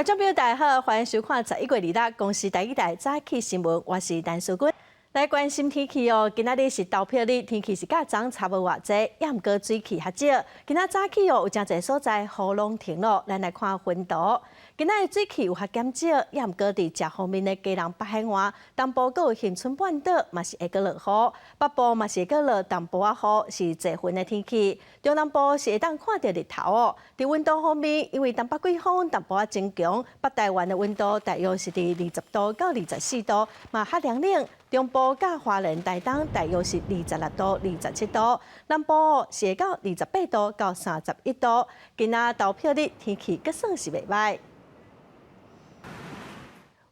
觀眾朋友大家好，歡迎收看11月2日公視台語台早起新聞，我是陳淑君。來關心天氣哦，今仔日是投票日，天氣是佮昨差無偌濟，也毋過水汽較少。今仔早起哦，有誠濟所在雨攏停咯，咱來看雲圖。今仔日水汽有較減少，也毋過佇食方面的基隆北海岸、東部閣有恆春半島嘛是會閣落雨，北部嘛是會閣落淡薄仔雨，是濟雲的天氣。中南部是會當看著日頭哦。佇溫度方面，因為東北季風淡薄仔增強，北台灣的溫度大約是佇20度到24度，嘛較涼冷。中部佮花蓮、台東大約是26度、27度，南部是會到28度到31度。今仔投票日天氣閣算是袂䆀。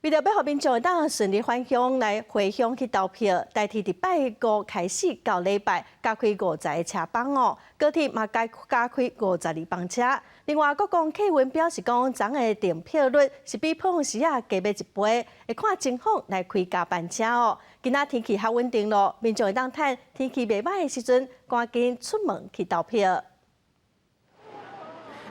為著欲予民眾會當順利返鄉來回鄉去投票，台鐵佇拜五開始到禮拜加開50個車班哦，高鐵嘛加開52班車。另外，國光客運表示講，昨的訂票率是比普通時仔加欲一倍，會看情況來開加班車哦。今仔天氣較穩定咯，民眾會當趁天氣袂䆀的時陣，趕緊出門去投票。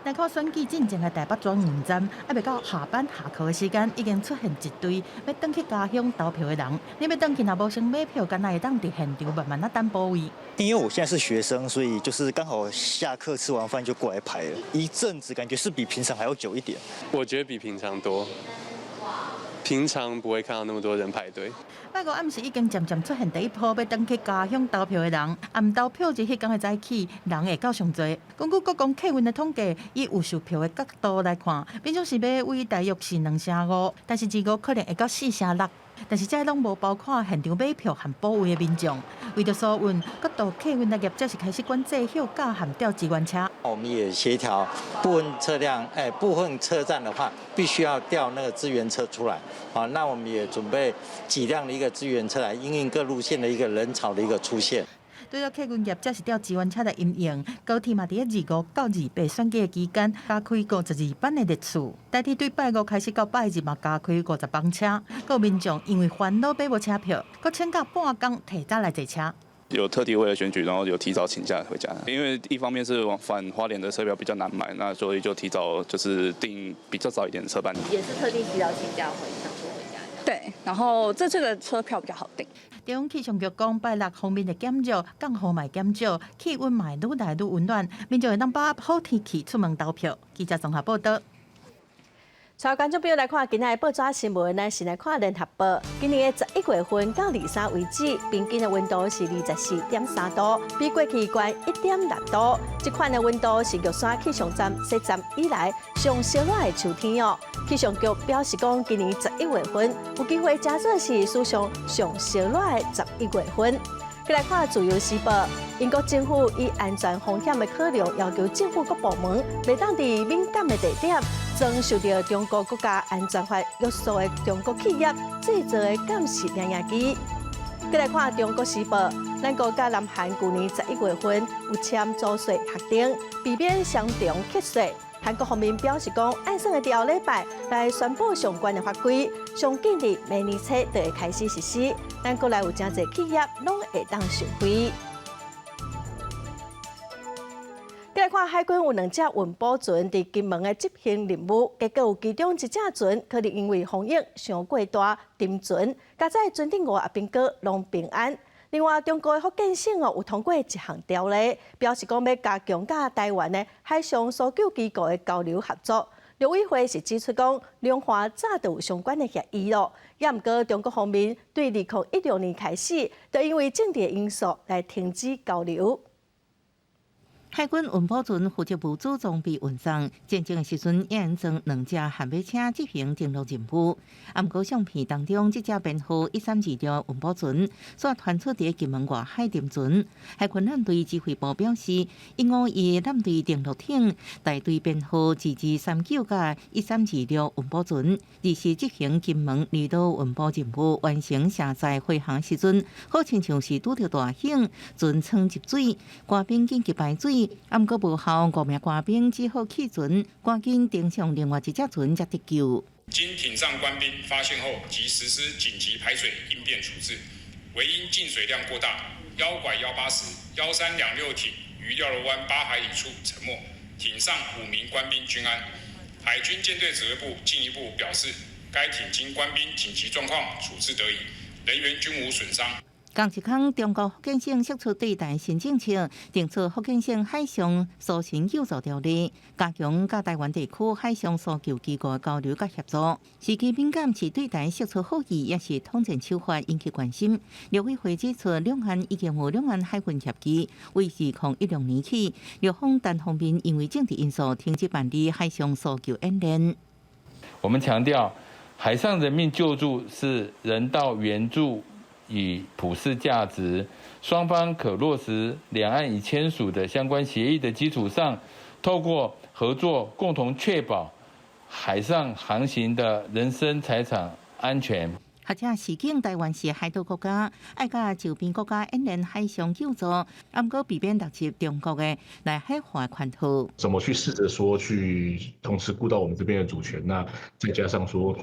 來看選舉進前的台北轉運站，猶未到下班下課的時間，已經出現一堆欲轉去家鄉投票的人。你欲轉去若無先買票，敢若會當佇現場慢慢仔等補位。因為我現在是學生，所以就是剛好下課吃完飯就過來排了。一陣子感覺是比平常還要久一點。我覺得比平常多，平常不會看到那麼多人排隊。拜五暗時已經漸漸出現第一波欲轉去家鄉投票的人，暗投票日彼工的早起，人會夠上濟。根據國光客運的統計，以有售票的角度來看，平常時買位大約是2成5，但是二五可能會到4成6。但是這攏無包括現場買票和補位的民眾。為著疏運，各道客運的業者是開始管制休假和調資源車。我們也協調部分車輛，部分車站的話，必須要調那個資源車出來。好，那我們也準備幾輛的一個資源車來因應各路線的一個人潮的一個出現。除了客運業者是調資源車來因應，高鐵嘛佇咧25到28選舉的期間加開52班的列次。台鐵對拜五開始到拜日嘛加開50班車。閣有民眾因為煩惱買無車票，閣請假半工提早來坐車。有特地為了選舉，然後有提早請假回家。因為一方面是往返花蓮的車票比較難買，那所以就提早就是訂比較早一點的車班。也是特地提早請假回，想說回家。對，然後這次的車票比較好訂。中央氣象局講，拜六鋒面會減弱，降雨嘛會減少，氣溫嘛會愈來愈溫暖，民眾會當把握好天氣出門投票。記者綜合報道。帶觀眾朋友來看今仔的報紙新聞，咱先來看聯合報。今年的11月份到23為止，平均的溫度是24.3度，比過去懸1.6度。這款的溫度是玉山氣象站設站以來上燒熱的秋天哦。氣象局表示講，今年十一月份有機會成做是史上上燒熱的十一月份。閣來看《自由時報》，英國政府以安全風險的考量，要求政府各部門袂當佇敏感的地點裝受著中國國家安全法約束的中國企業製造的監視攝影機。閣來看《中國時報》，咱國佮南韓舊年11月份有簽租稅協定，避免雙重課稅。韓國方面表示講，按算會佇後禮拜來宣布相關的法規，上緊佇明年初就會開始實施。咱國內有誠濟企業攏會當受惠。閣來看海軍有兩隻運補船佇金門的執行任務，結果有其中一隻船可能因為風湧傷過大沉船，佳哉船頂五个阿兵哥攏平安。另外，中國的福建省哦有通過一項條例，表示講欲加強佮台灣的海上搜救機構的交流合作。陸委會是指出講，兩岸早就有相關的協議咯。也毋過中國方面對2016年開始，就因為政治因素來停止交流。海軍運補船負責物資裝備運送，戰爭的時陣，也裝兩隻悍馬車執行登陸任務。啊，毋過相片當中，這隻編號1326運補船，煞傳出佇金門外海沉船。海軍艦隊指揮部表示，152艦隊登陸艇大隊編號2239佮1326運補船，二是執行金門離島運補任務，完成卸載飛航時陣，好親像是拄著大風，船艙入水，官兵緊急排水。啊，毋過無效，五名官兵只好棄船，趕緊登上另外一隻船才得救。經艇上官兵發現後，即實施緊急排水應變處置。惟因進水量過大，幺拐幺八時，1326艇於料羅灣8海里處沉沒，艇上五名官兵均安。海軍艦隊指揮部進一步表示，該艇經官兵緊急狀況處置得宜，人員均無損傷。仝一工，中國福建省釋出對台新政策，定出福建省海上搜尋救助條例，加強佮台灣地區海上搜救機構交流佮協作。時機敏感是對台釋出好意，抑是統戰手法引起關心。陸委會指出，兩岸已經有兩岸海運協議，為2016年起，陸方單方面因為政治因素停止辦理海上搜救演練。我們強調，海上人命救助是人道援助與普世價值，雙方可落實兩岸已簽署的相關協議的基礎上，透過合作共同確保海上航行的人身財產安全。學者示警，台灣是海島國家，愛佮周邊國家演練海上救助，毋過避免落入中國的內海化圈套。怎麼去試着說去同時顧到我們這邊的主權？那再加上說，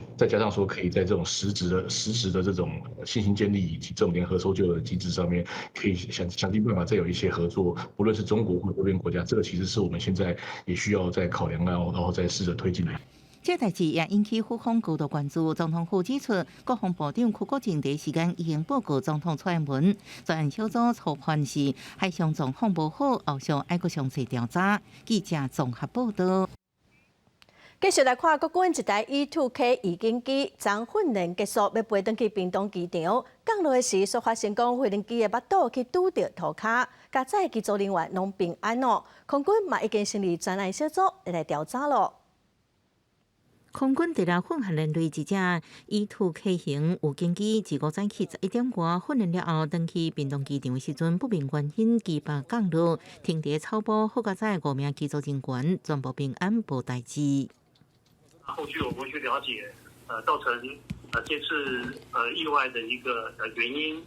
可以在這種實質的這種信心建立以及這種聯合搜救的機制上面，可以想盡辦法再有一些合作，不論是中國或周邊國家，這個其實是我們現在也需要再考量，然後再試着推進的。這代誌也引起府方高度關注。總統府指出，國防部長邱國正第一時間已經報告總統蔡英文，專案小組初判是海上狀況無好，後續愛閣詳細調查。記者綜合報道。繼續來看國軍一台 E2K 預警機，昨訓練結束，欲飛轉去屏東機場，降落時，煞發生講飛行機的腹肚去拄著塗跤，佳哉機組人員攏平安哦。空軍嘛已經成立專案小組來調查咯。空軍佇咧訓練隊一隻 E2K 型預警機，25早起11點外訓練了後，轉去屏東機場的時陣，不明原因機腹降落，停佇草埔，好佳哉五名機組人員全部平安無代誌。後續我們會去了解，造成這次意外的一個原因。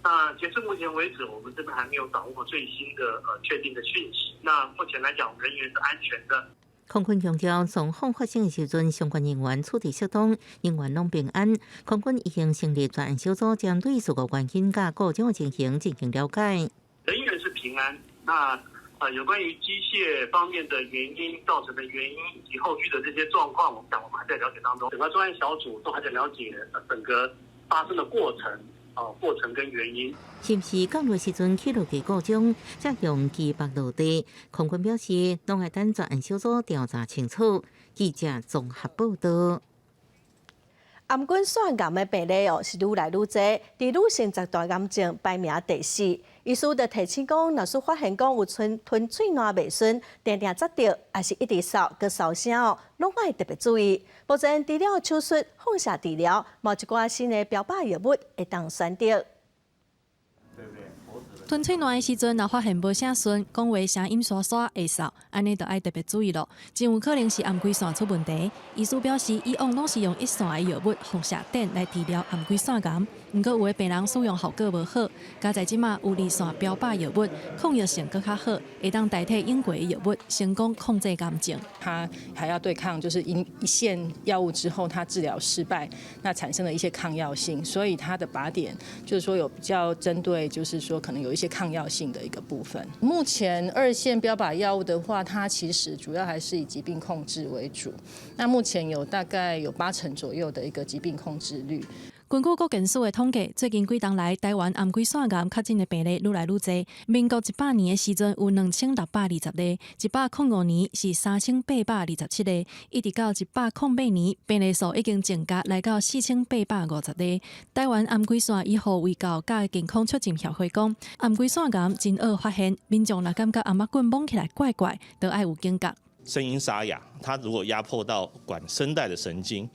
那截至目前為止，我們這邊還沒有掌握最新的確定的訊息。那目前來講，人員是安全的。空軍強調，狀況發生的時陣，相關人員處置適當，人員攏平安。空軍已經成立專案小組，針對事故原因佮故障情形進行了解。人員是平安。那有關於機械方面的原因造成的原因以及後續的這些狀況，我們講我們還在了解當中。整個專案小組都還在了解整個發生的過程。哦，過程跟原因。是毋是降落時陣起落架故障，才讓機腹落地？空軍表示，攏愛等專案小組調查清楚。記者綜合報道。頷頸腺癌的病例哦，是愈來愈濟，佇女性十大癌症排名第四。醫師就提醒講，若是發現講有吞吞喙瀾袂順，定定扎著，抑是一直嗽、閣嗽聲哦，攏愛特別注意。目前除了手術、放射治療，嘛有一寡新的標靶藥物會當選擇。吞喙瀾的時陣，若發現無啥順，講話聲音沙沙會嗽，按呢就愛特別注意咯，真有可能是頷頸腺出問題。醫師表示，以往攏是用一線的藥物放射碘來治療頷頸腺癌，毋過有的病人使用效果無好，佳哉這馬有二線標靶藥物，抗藥性閣較好，會當代替用過的藥物，成功控制癌症。他還要對抗，就是因一線藥物之後，他治療失敗，那產生了一些抗藥性，所以它的靶點就是說有比較針對，就是說可能有一些抗藥性的一個部分。目前二線標靶藥物的話，它其實主要還是以疾病控制為主。那目前有大概有8成左右的一個疾病控制率。根據國健署的統計，最近幾冬來，台灣頷頸腺癌確診的病例愈來愈濟。民國100年的時陣有2620例，105年是3827例，一直到108年，病例數已經增加來到4850例。台灣頷頸腺醫護衛教佮健康促進協會講，頷頸腺癌真易發現，民眾若感覺頷仔骨摸起來怪怪，就愛有警覺。聲音沙啞，它如果壓迫到管聲帶的神經，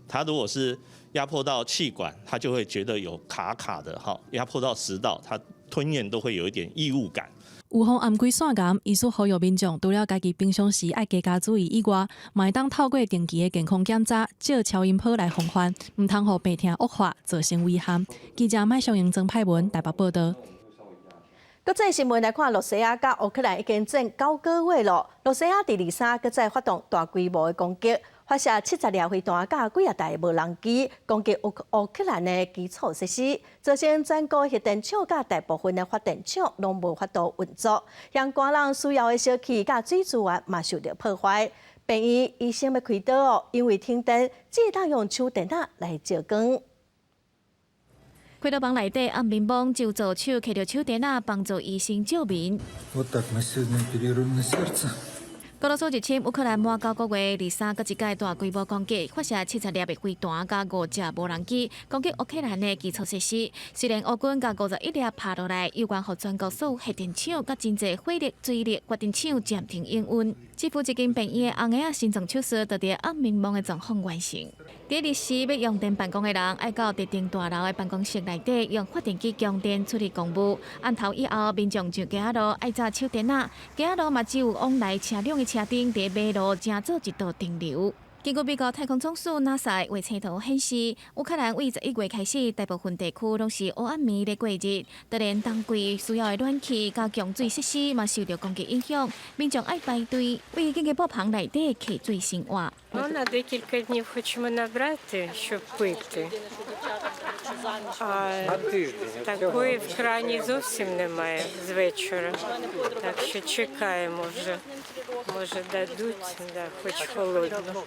它如果是壓迫到氣管，他就會覺得有卡卡的哈；壓迫到食道，他吞嚥都會有一點異物感。預防頷頸腺癌，醫師呼籲民眾除了家己平常時愛加加注意以外，嘛會當透過定期的健康檢查，照超音波來防範，毋通予病痛惡化，造成遺憾。記者麥尚英、曾派文台北報道。國際新聞來看，羅西亞佮烏克蘭已經戰9個月囉。羅西亞佇23閣再發動大規模的攻擊，發射70粒飛彈佮幾仔台無人機攻擊烏克蘭的基礎設施，造成全國核電廠佮大部分的發電廠攏無法度運作，讓寒人需要的燒氣佮水資源嘛受著破壞。病院醫生欲開刀哦，因為停電，只會當用手電仔來照光。開刀房內底暗暝暝，就助手提著手電仔幫助醫生照明。 Вот так мы сегодня оперируем на сердце. 俄羅斯入侵烏克蘭滿九個月，23閣一擺大規模攻擊，發射70粒的飛彈佮五架無人機，攻擊烏克蘭的基礎設施。雖然烏軍共51粒拍落來，猶原予全國所有核電廠佮真濟火力、水力發電廠暫停營運。這副一間病院的紅仔心臟手術，就佇暗暝暝的狀況完成。佇臨時欲用電辦公的人，愛到特定大樓的辦公室內底用發電機供電處理公務。暗頭以後，民眾上街仔路愛紮手電仔，街仔路嘛只有往來車輛的車燈佇馬路成做一道燈流。根據美國太空總署 NASA 衛星圖顯示，烏克蘭為11月開始，大部分地區攏是烏暗暝咧過日，就連冬季需要的暖氣佮供水設施嘛受著攻擊影響，民眾愛排隊為緊急布棚內底提水生活。 Ну, на декілька днів хочемо набрати, щоб пити. А такої в крані зовсім немає з вечора. Так що чекаємо вже. Може дадуть, да, хоч холодну.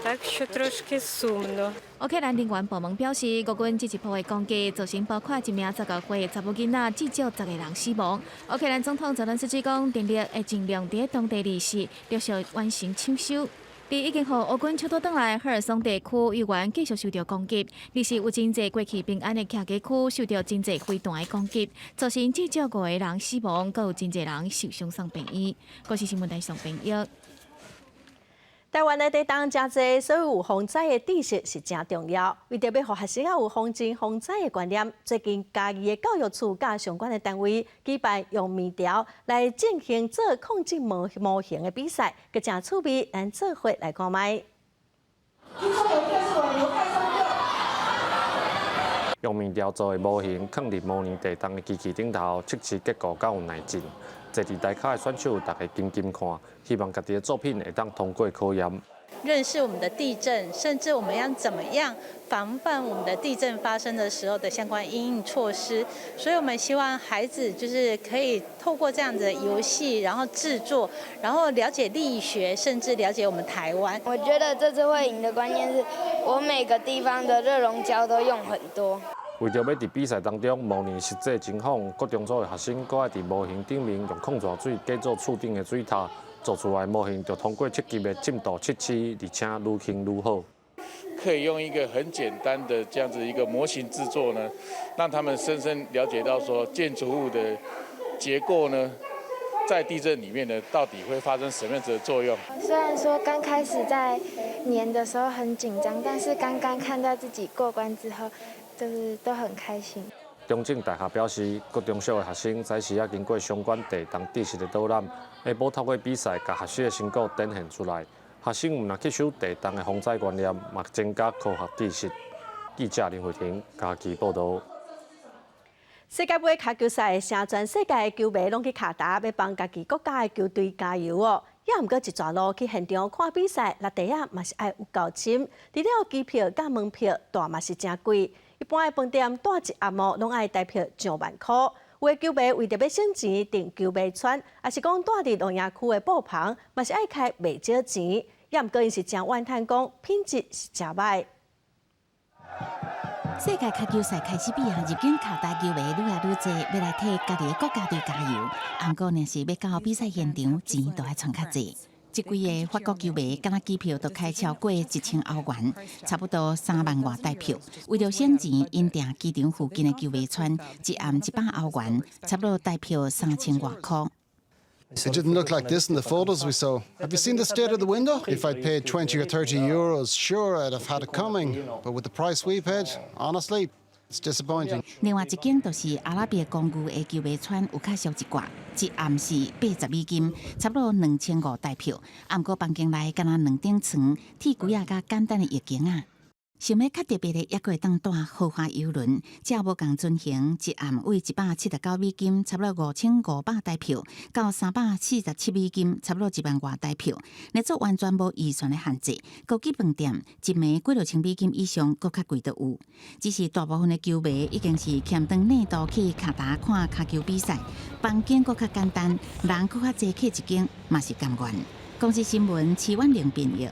Так що трошки сумно. 烏克蘭能源部門表示，俄軍這一波的攻擊造成包括一名19歲的查某囡仔，至少10個人死亡。烏克蘭總統澤倫斯基講，電力會盡量佇當地二四陸續完成搶修。佇已經予烏軍搶奪轉來，赫爾松地區猶原繼續受著攻擊，而是有真濟過去平安的徛家區受著真濟飛彈的攻擊，造成至少五個人死亡，閣有真濟人受傷送病院。國視新聞台上編譯。台灣的地動誠濟，所以有防災的知識是誠重要。為著欲予學生仔有防震防災的觀念，最近嘉義的教育處佮相關的單位舉辦用麵條來進行做抗震模型的比賽，閣誠趣味，咱做伙來看覓。用麵條做的模型，囥佇模擬地動的機器頂頭，測試結構敢有耐震。坐佇台跤的選手，逐家緊緊看，希望家己的作品會當通過考驗。認識我們的地震，甚至我們要怎麼樣防範我們的地震發生的時候的相關因應措施。所以我們希望孩子就是可以透過這樣子的遊戲，然後製作，然後了解力學，甚至了解我們台灣。我覺得這次會贏的關鍵是我每個地方的熱熔膠都用很多。為著欲佇比賽當中模擬實際情況，國中組的學生閣愛佇模型頂面用礦泉水假做厝頂的水塔，做出來模型就通過七級的震度測試，而且愈輕愈好。可以用一個很簡單的這樣子一個模型製作呢，讓他們深深了解到說建築物的結構呢，在地震裡面呢，到底會發生什麼樣子的作用。雖然說剛開始在粘的時候很緊張，但是剛剛看到自己過關之後，就是都很開心。中正大學表示，國中小的學生早時仔經過相關地動知識的導覽，下晡透過比賽，共學習的成果展現出來。學生毋但吸收地動的防災觀念，嘛增加科學知識。記者林慧婷嘉義報導。世界盃跤球賽，成全世界的球迷攏去卡達，欲幫家己國家的球隊加油哦。也毋過一逝路去現場看比賽，落地仔嘛是愛有夠深。除了機票佮門票，蹛嘛是誠貴。一般的飯店蹛一暗哦，攏愛台幣上萬箍。有的球迷為著欲省錢訂球迷村，抑是講蹛佇露營區的布棚，嘛是愛開袂少錢。也毋過𪜶是誠怨嘆講品質是誠䆀。世界跤球賽開始比啊，入境卡達球迷愈來愈濟，欲來替家己的國家隊加油。毋過，若是欲到比賽現場，錢都愛揣較濟。這幾个法國球迷，敢若機票就開超過1000歐元，差不多3萬外台票。為著省錢，𪜶訂機場附近的球迷村，一暗100歐元，差不多台票3000外箍。 It didn't look like this in the photos we saw. Have you seen the state of the window? If I'd paid 20 or €30, sure, I'd have had it coming. But with the price we paid, honestly, it's disappointing. 另外一間就是阿拉伯公寓的球迷村，有較俗一寡，一暗是80美金，差不多2500台票。毋過房間內敢若兩張床，鐵櫃仔佮簡單的浴巾仔。想欲較特別的，猶閣會當蹛豪華郵輪，這無仝船型，一暗為179美金，差不多5500台票，到347美金，差不多1萬外台票。來做完全無預算的限制，高級飯店一暝幾落千美金以上，閣較貴都有。只是大部分的球迷已經是牽長內肚去卡達看跤球比賽，房間閣較簡單，人閣較濟客一間，嘛是甘願。公視新聞徐婉玲編譯。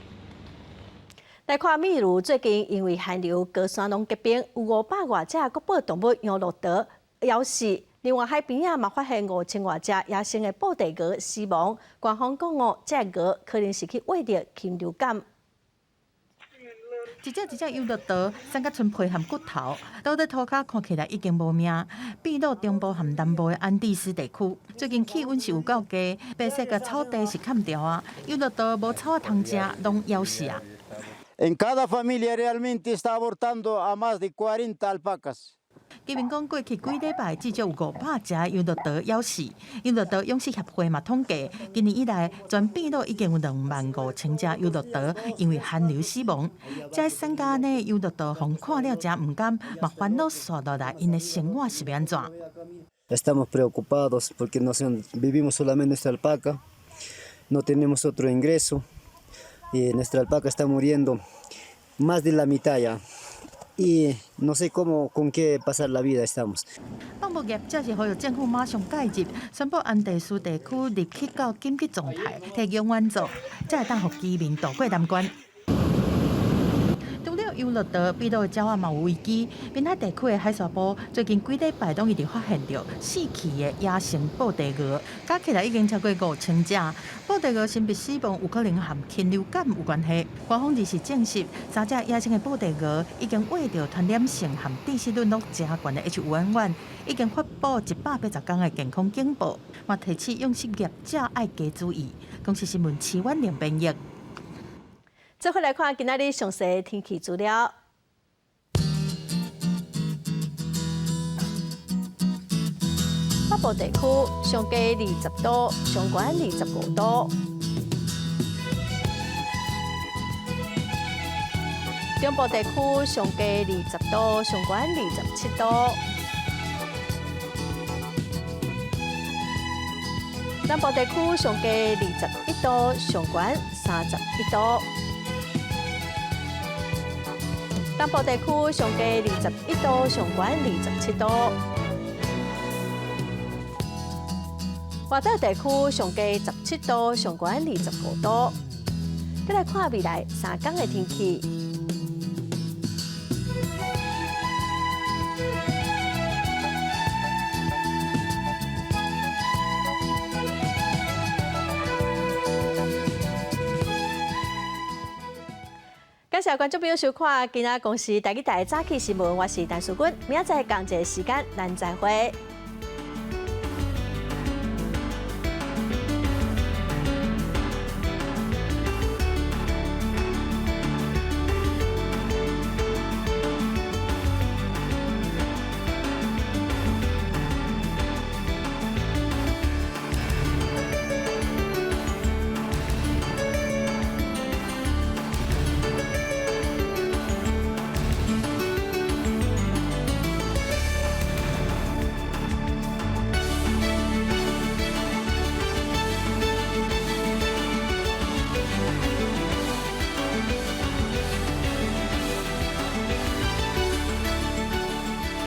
來看秘魯最近因為寒流高山攏結冰，有500外隻國寶動物羊駱駝枵死。另外海邊仔嘛發現5000外隻野生的布袋鵝死亡。官方講哦，這個鵝可能是去患著禽流感。一隻一隻羊駱駝，散甲賰皮和骨頭，倒佇塗跤看起來已經無命。秘魯中部和南部的安第斯地區，最近氣溫是有夠低，白色佮草地是崁著啊，羊駱駝無草仔通食，攏枵死啊。 En cada familia realmente está abortando a más de 40 alpacas. 居民講，過去幾禮拜至少有500隻羊駱駝枵死。羊駱駝養殖協會嘛統計，今年以來全秘魯已經有25,000隻羊駱駝因為寒流死亡。這散甲按呢羊駱駝，予看了誠毋甘，嘛煩惱紲落來，𪜶的生活是欲按怎？Estamos preocupados porque no vivimos solamente nuestra alpaca, no tenemos otro ingreso y nuestra alpaca está muriendo más de la mitad ya. Y no sé cómo con qué pasar la vida estamos。放牧業者是呼籲政府馬上介入，宣布安第斯地區入去到緊急狀態，提供援助，才會當予居民渡過難關。除了羊駱駝，秘魯的鳥仔嘛有危機。濱海地區的海沙埔最近幾禮拜攏一直發現著死去的野生布袋鵝，加起來已經超過5000隻。布袋鵝神秘死亡有可能和禽流感有關係。官方二十證實，三隻野生的布袋鵝已經患著傳染性和致死率攏誠懸的 H5N1，已經發布180天的健康警報，嘛提醒養殖業者愛加注意。公視新聞徐婉玲編譯。做伙來看今仔日詳細天氣資料。北部地區上低20度，上懸25度。中部地區上低20度，上懸27度。南部地區上低21度，上懸31度。東部地區上低21度，上懸27度。外島地區上低17度，上懸25度。再來看未來3天的天氣。感謝觀眾朋友收看今仔公視台語台早起新聞，我是陳淑君，明仔載仝一个時間，咱再會。